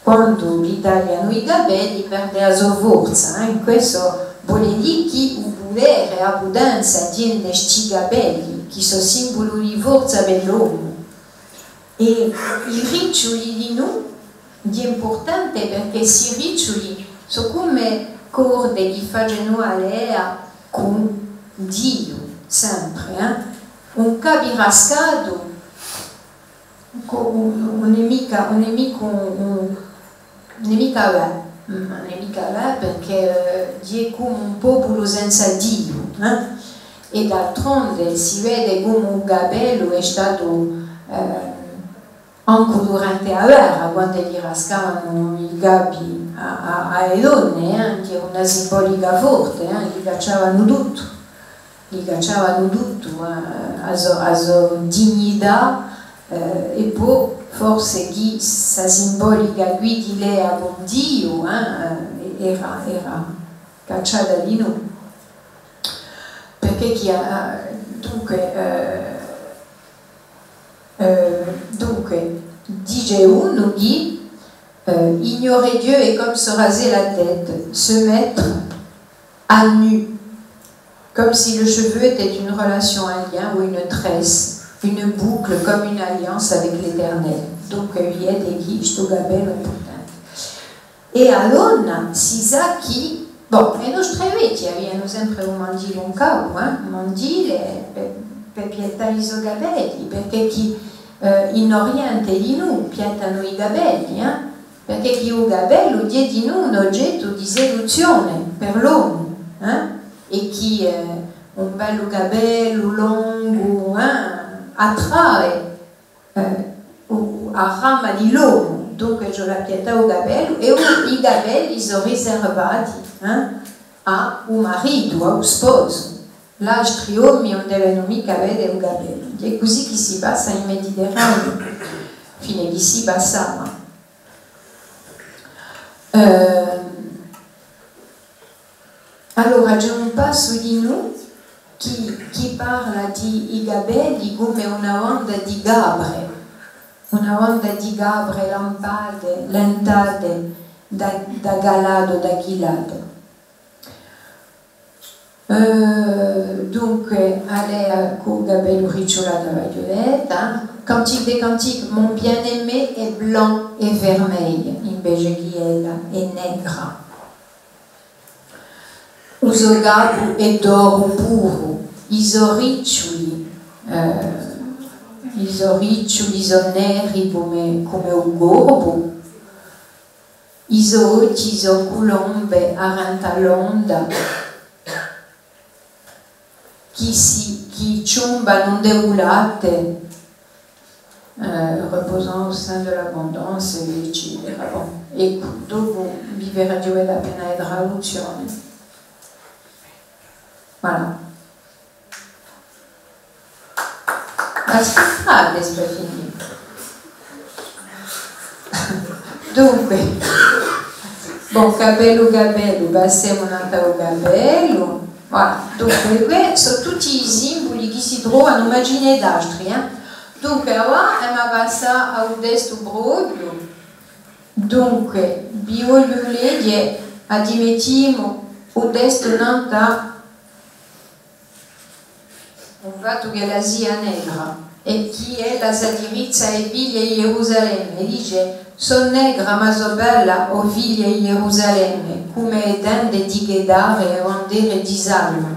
quandu li taglianu i capelli, perde a so forza, eh? Questu vole dì chì u putere, a putenza, tene sti capelli, chì sò simbulu di forza per l'omu. È i ricciuli dinù, hè impurtante perchè sti ricciuli sò cum'è corde chì facenu a lea cù Diu, sempre, eh? Un capu rascatu, co-, un, un nemicu, un nemicu, un, un nemicu avè, mm, un nemicu avè perchè, eh, hè cum'è un populu senza Diu, eh? È d'altronde si vede cum'è u capellu hè statu, eh, ancu durante a guerra, quand'elli rascavanu i capi à, à, à e donne, eh, chì era una simbolica forte, eh, li cacciavanu tuttu. Li cacciavanu tuttu, eh, a so, a so dignità, eh, è po forse chì sta simbolica quì di lea cù Diu, eh, eh, era, era cacciata dinù. Perchè chì, eh, dunque, eh, eh, dunque, dice unu chì, eh, ignorer Dieu est comme se raser la tête, se mettre à nu. comme si le cheveu était une relation, un lien ou une tresse, une boucle comme une alliance avec l'Éternel. Donc, eh, vede chì stu cappellu hè impurtante. È a donna si sà chì, bon, e nostre vechje avianu sempre u mandilu in capu, eh, u mandilu per, per piattà i so capelli, perchè chì, eh, in Oriente dinù piattanu i capelli, eh, perchè chì u capellu hè dinù un ogettu di seduzzione per l'omu, eh, è chì, eh, un bellu capellu longu, eh, attrae eh, u, a brama di l'omu, dunque ci vole à piattà u capellu, è u, i capelli sò riservati, eh, à u maritu, à u sposu. L'altri omi ùn devenu micca vede u capellu. Hè cusì chì si passa in Mediterraniu, infine chì si passava. Ehm, Allora, ci hè un passu dinù chì, chì parla di i capelli cum'è una banda di capre, una banda di capre lampate, lentate, da, da chì latu, da chì latu. Eh, dunque, allez, eh, cù u capellu ricciulatu à a viuletta, Cantique des Cantiques, mon bien-aimé est blanc et vermeil, invece chì ella hè negra. U so capu hè d'oru puru, i so ricciuli, eh, i so ricciuli sò neri cum'è, cum'è u corbu, i so ochji sò culombe arrente à l'onda, chì si, chì ciumbanu ind'è u latte, eh, reposant au sein de l'abondance, eccetera. Bon, eccu, dopu vi feraghju vede appena e traduzzione. Voilà. Aspettate, aspettate. Dunque, bon, capellu, capellu, passemu un altru capellu. Voilà, dunque, quì sò tutti i simbuli chì si trovanu, ma ci n'hè d'altri, eh. Dunque, avà, emu à passà à u testu propiu. Dunque, vi vogliu leghje, addimettimu, u testu nant'à u fattu ch'ella sia negra, è chì ella s'addirizza à e figlie di Ghjerusalemme, è dice: «Sò negra, ma sò bella, o figlie di Ghjerusalemme, cum'è e tende di Chedare è e bandere di Salmo.»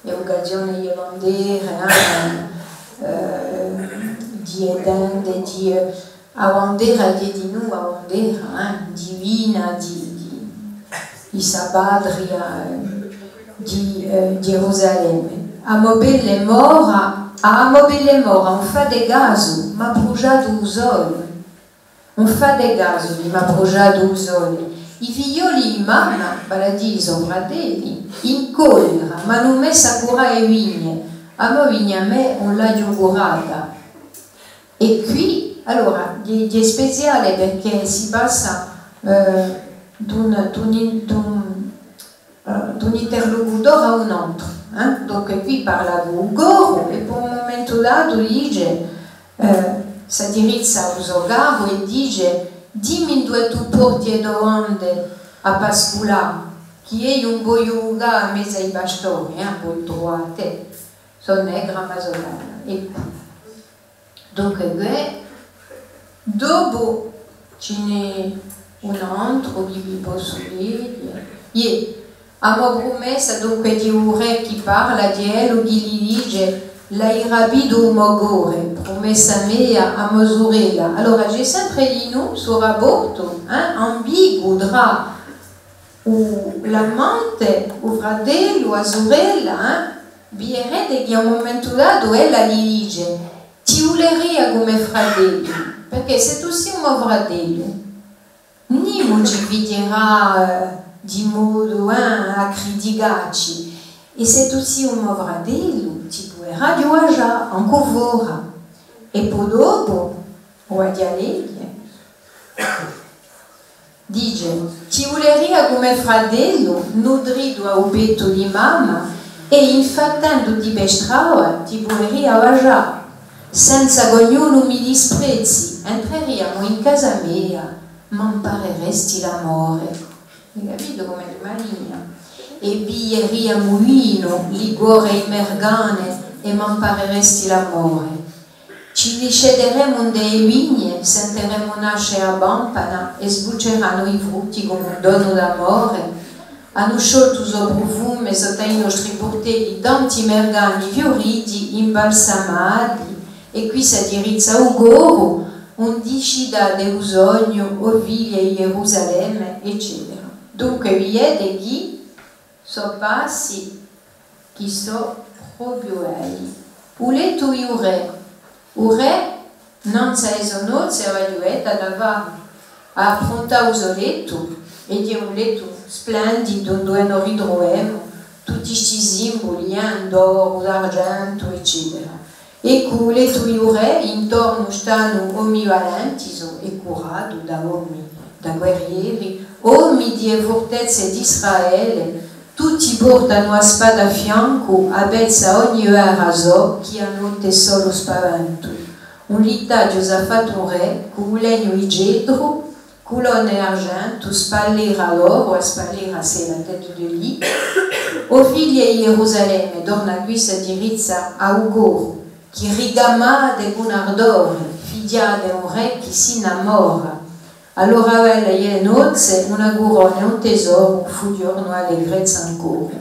È uccasione di e bandere, eh, eh, di e tende, di, eh, a bandera chì hè dinù a bandera, eh, divina di, di, di sta patria, eh, di, eh, Ghjerusalemme. A mo pelle mora, a mo pelle mora, ùn fate casu, m'hà brusgiatu u sole. Ùn fate casu chì m'hà brusgiatu u sole. I figlioli di mamma, vale à dì i so fratelli, in collera, m'anu messu à curà e vigne, a mo vigna à mè ùn l'aghju curata. È quì, allora, hè, hè speziale perchè si passa, eh, d'un, d'un, d'un, eh, d'un interlocutore à un antru, eh? Dunque, quì parla cù u coru è po un mumentu datu dice, eh, s'addirizza à u so capu è dice: «Dimmi induve tù porti e to bande à pasculà, chì eiu ùn vogliu ghjucà à mezu à i pastori, eh, vogliu truvà à tè. Sò negra, ma sò bella.» Eccu. Dunque, què, dopu ci n'hè un antru chì vi possu leghje. Iè, a mo prumessa, dunque, di u rè chì parla, di ellu chì li dice: «L'hai rapitu u mo core, prumessa mea, a mo surella.» Allora, ci hè sempre dinù stu rapportu, eh, ambiguu trà u, l'amante, u fratellu, a surella, eh? Viderete chì à un mumentu datu ella li dice: «Ti vuleria cum'è fratellu, perchè sè tù sì u mo fratellu, nimu ci viderà, eh, di modu, eh, à criticacci, è sè tù sì u mo fratellu, ti puderaghju basgià ancu fora.» È po dopu, u aghju à leghje. Dice: «Ti vuleria cum'è fratellu, nutritu à u pettu di mamma, è infattenduti per strada ti puderia basgià, senza ch'ognunu mi disprezzi, entreriamu in casa mea, m'ampareresti l'amore.» Hai capitu cum'è hè maligna? È bighjeriamu vinu, liquore di mergane, è m'ampareresti l'amore. Ci discederemu ind'è e vigne, senteremu nasce a pampana è sbucceranu i frutti cum'è un donu d'amore. Anu scioltu u so prufumu sottu à i nostri purtelli tanti mergani fiuriti, imbalsamati, è quissa ti rizza u coru, undicità di u sognu, o figlia di Gerusalemme, eccetera. Dunque, videte chì sò passi chì sò propiu belli. U lettu di u rè. U rè, nanzu à e so nozze, avia da fà, hà appruntatu u so lettu, è hè un lettu splendidu, induve no ritruvemu tutti sti simbuli, eh, d'oru, d'argentu, eccetera. È cù u lettu di u rè intornu stanu omi valenti, sò, è curatu da omi, da guerrieri, omi di e furtezze d'Israele, tutti portanu a spada à fiancu, avvezza à ogni guerra sò, chì a notte hè solu spaventu. Un littaghju s'hà fattu un rè, cù u legnu di cedru, culonne d'argentu, spallera d'oru, a spallera c'est la tête de lit. O figlie di Gerusalemme, torna quissa ti rizza à u coru, chì ricamate cun ardore, figliate d'un rè chì s'innamora. Allora bella hè nozze, una curona è un tesoru, fu ghjornu allegrezza ancora.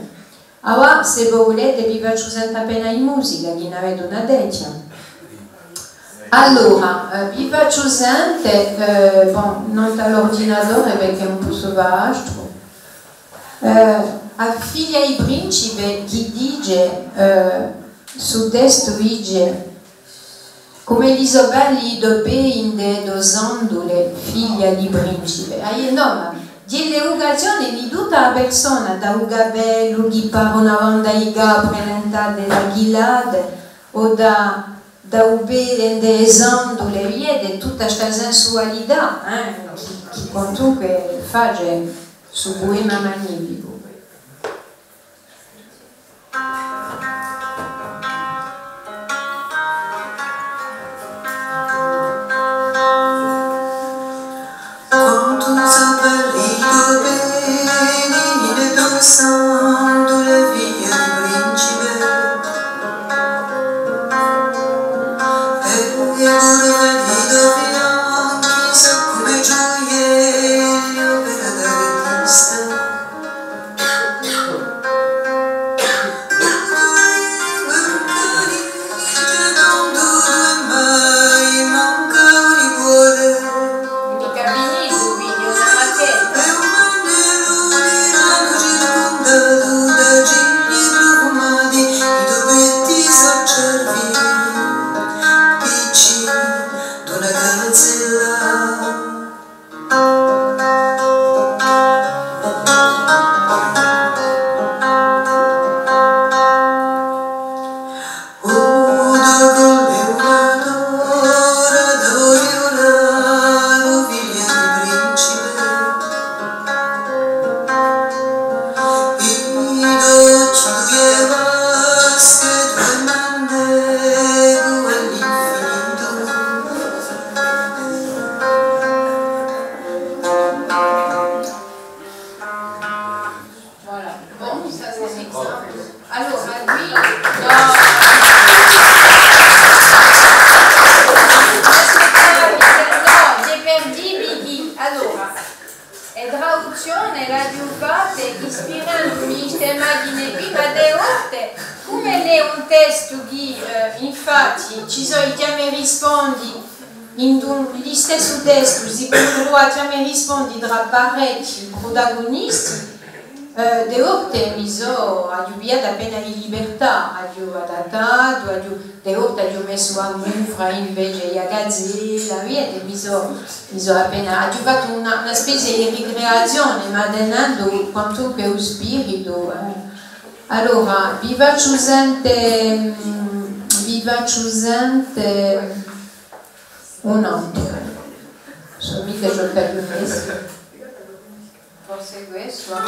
Avà, s'è vo vulete, vi facciu sente appena di musica, chì n'avete una techja. Allora, eh, vi facciu sente, eh, bon, nant'à l'ordinatore, perchè ùn possu fà altru. Eh, a figlia di principe chì dice, eh, stu testu dice, cum'elli sò belli i to pedi ind'è e to sandule, figlia di principe. Ah, iè, nò, ma hè l'evucazione di tutta a persona, da u cappellu chì pare una banda di capre dentate da Ghilade, o da, da u pede ind'è e sandule, videte, tutta sta sensualità, eh, chì, chì quantunque face stu puema magnificu. Quantu sò belli i to pedi ind'è e to sandule, figlia di principe, è e curve di i to fianchi sò cum'è gioielli, opera d'artista. Micca finitu, quindi, una maquette. Voilà. Bon, ça c'est l'exemple. Allora, quì, nò. Aspettate, nò, hè per dì vi chì, allora, e traduzzione l'aghju fatte ispirandu mi di ste machine quì, ma di e volte, cum'ellu hè un testu chì, eh, infatti, ci sò i chjami è rispondi, in un, in u listessu testu si pò truvà chjami è rispondi trà parechji prutagunisti, eh, di e volte mi sò, aghju pigliatu appena di libertà, aghju adattatu, aghju, di e volte aghju messu a mufra invece di a gazella, videte, mi sò, mi sò appena, aghju fattu una, una spezia di ricreazione, ma tenendu quantunque u spiritu, eh. Allora, vi facciu sente, mm, vi facciu sente un altru. Sò micca ciò ch'aghju messu. Forse questu, ma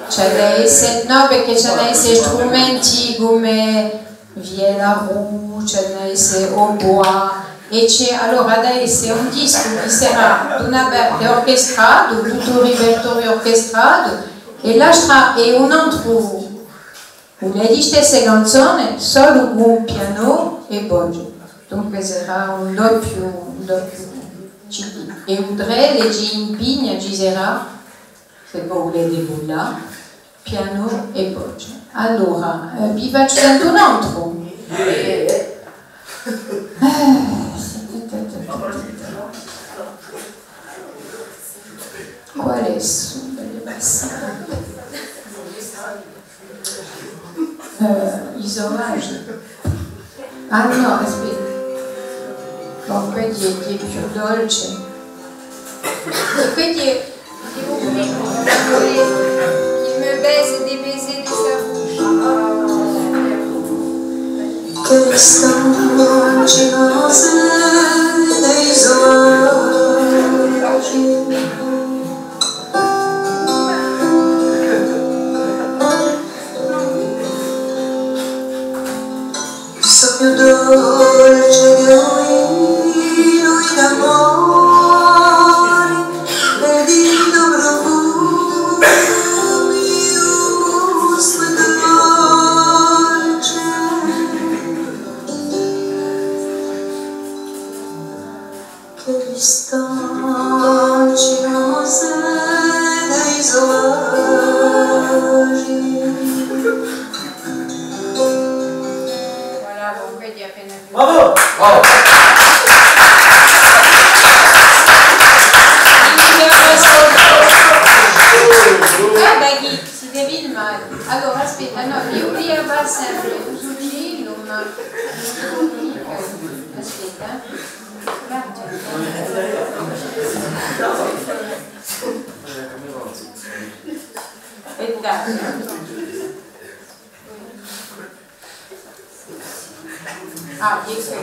Ci hà da esse, nò, perchè ci hà da esse strumenti cum'è viellanu, ci hà da esse hautbois, è ci hè, allora hà da esse un discu chì sarà da una parte orchestratu, tuttu u ripertoriu orchestratu, è l'altra hè un antru, cù e listesse canzone, solu cù pianu è voce. Dunque sarà un doppiu, un doppiu C D. È u trè, ci impegna, ci sarà, s'è vo vulete cullà, pianu è voce. Allora, eh, vi facciu sente un antru. Eh, quale hè stu bellu passaghju? Eh, i sauvaghji. Ah nò, aspetta. Bon, quellu hè, hè più dolce. Quellu hè, il me baise des baisers de sa bouche. Ah, super. Questa mangianosa dei sauvaghji. Sognu dolce di un vinu in amore, perdutu profumi, un gustu dolce. Questa mangianosa dei sauvaghji. Voilà, bon, on peut dire que... Bravo ! Bravo ! Ah, ben, si devine male. Allora, aspetta, nò, eiu volia fà sempre u sucillu, ma... Aspetta, eh. Aspetta. Ah, eccu.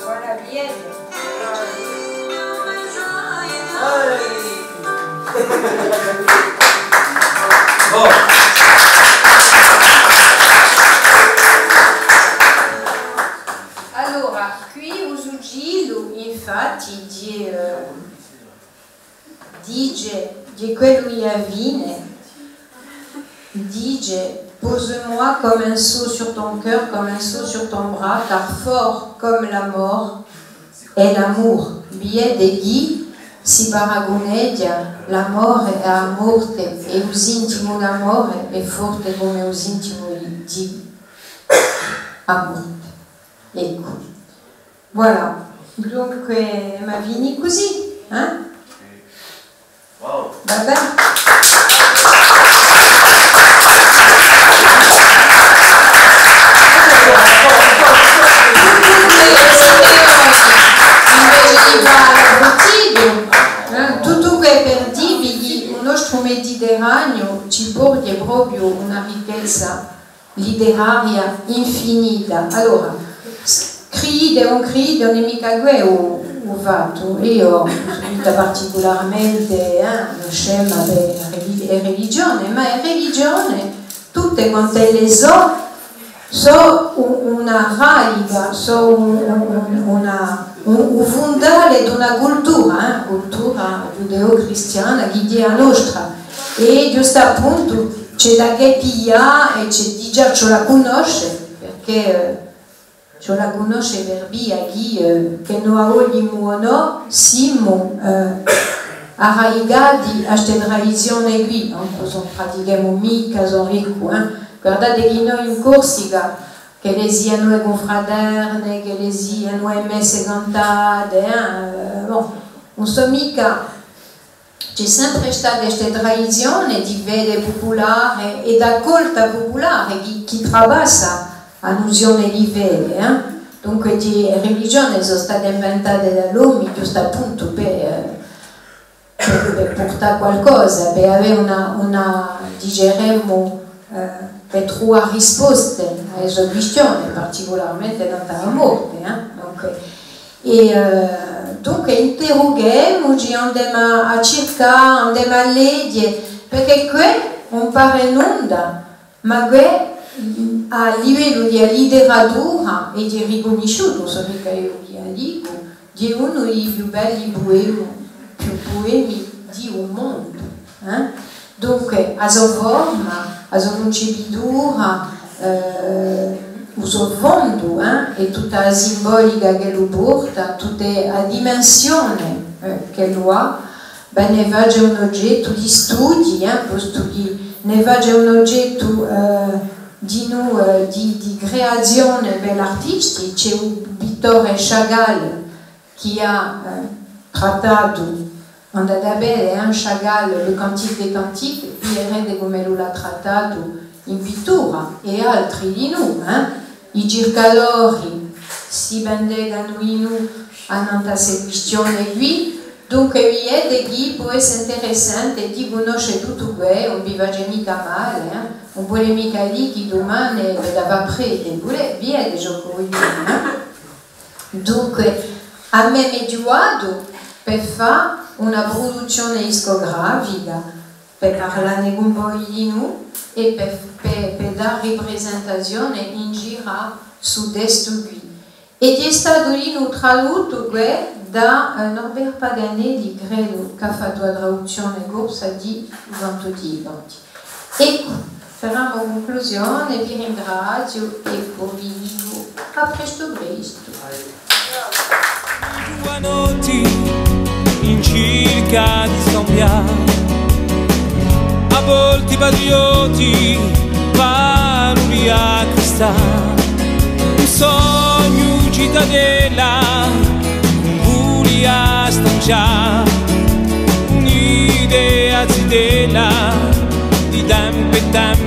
Voilà, bien. Bon. Allora, quì u sucillu, infatti, di, eh, dice, di quellu chì avvene, dice, pose-moi comme un sceau sur ton cœur, comme un sceau sur ton bras, car fort comme la mort est l'amour. Vede chì si paraguneghja l'amore à a morte, è u sintimu d'amore hè forte cum'è u sintimu di, di a morte. Eccu. Voilà. Dunque, emu à fini cusì, eh? Wow. Va bè. Invece di fà l'abbruttitu, eh, tuttu què per Mediterraniu ci porghje propiu una ricchezza literaria infinita. Allora, s-, cridite o ùn cridite, ùn hè micca què u, u fattu. Eiu sò micca particularmente, eh, una scema per e reli-, e religione, ma e religione, tutte quant'elle sò, sò u-, una radica, sò un, un, un, una, un, u fundale d'una cultura, eh, cultura ghjudeo-cristiana, chì hè a nostra. È ghjustappuntu ci hè da chì piglià è ci hè digià ci vole à cunnosce, perchè, eh, ci vole à cunnosce per via chì, eh, chì no a voglimu o nò, simu, eh, arradicati à ste tradizione quì, ancu s'o ùn pratichemu micca, s'o ùn riccu, eh. Guardate chì noi in Corsica, ch'elle sianu e cunfraterne, ch'elle sianu e messe cantate, eh, bon, ùn sò micca, ci hè sempre stata ste tradizione di fede pupulare è d'accolta pupulare chì, chì trapassa a nuzione di fede, eh. Dunque, e religione sò state inventate da l'omi, ghjustappuntu, per, eh, per, per purtà qualcosa, per avè una, una, diceremu, eh, per truvà risposte à e so quistione, particularmente nant'à a morte, eh. Dunque, è, eh, dunque, interrughemuci, andemu à, à circà, andemu à leghje, perchè què ùn pare nunda, ma què, à livellu di a literatura, hè ricunnisciutu, sò micca eiu chì a dicu, hè unu di i più belli puemi, più puemi di u mondu, eh? Dunque, a so forma, a so cuncepitura, eh, u so fondu, eh, è tutta a simbolica ch'ellu porta, tutta a dimensione, eh, ch'ellu hà, bè, ne face un ogettu di studii, eh, postu chì ne face un ogettu, eh, di nu-, eh, di, di creazione per l'artisti. Ci hè u pittore Chagall chì hà, eh, trattatu, andate à vede, eh, Chagall, le Cantique des Cantiques, viderete cum'ellu l'hà trattatu in pittura, è altri dinù, eh. I circadori si vendecanu dinù annant'à ste quistione quì, dunque videte chì pò esse interessante di cunnosce tuttu què, ùn vi face micca male, eh. Ùn vole micca dì chì dumane v'avete da fà prete, vole, videte ciò ch'o vogliu dì, eh. Dunque, avemu ghjuvatu per fà una pruduzzione discografica, per parlà ne cun voi dinù è per, per, per dà ripresentazione in giru à stu testu quì. È chì hè statu dinù traduttu què da, eh, Norbert Paganelli, credu, chì hà fattu a traduzzione corsa di Santu Divanti. Eccu, fermu a cunclusione, vi ringraziu è po vi dicu à prestu prestu. Notti in circa di scambià, à volti patriotti, paroli à cristà, un sognu citadella, un vulia stancià, un'idea zitella, di tempu è tempu.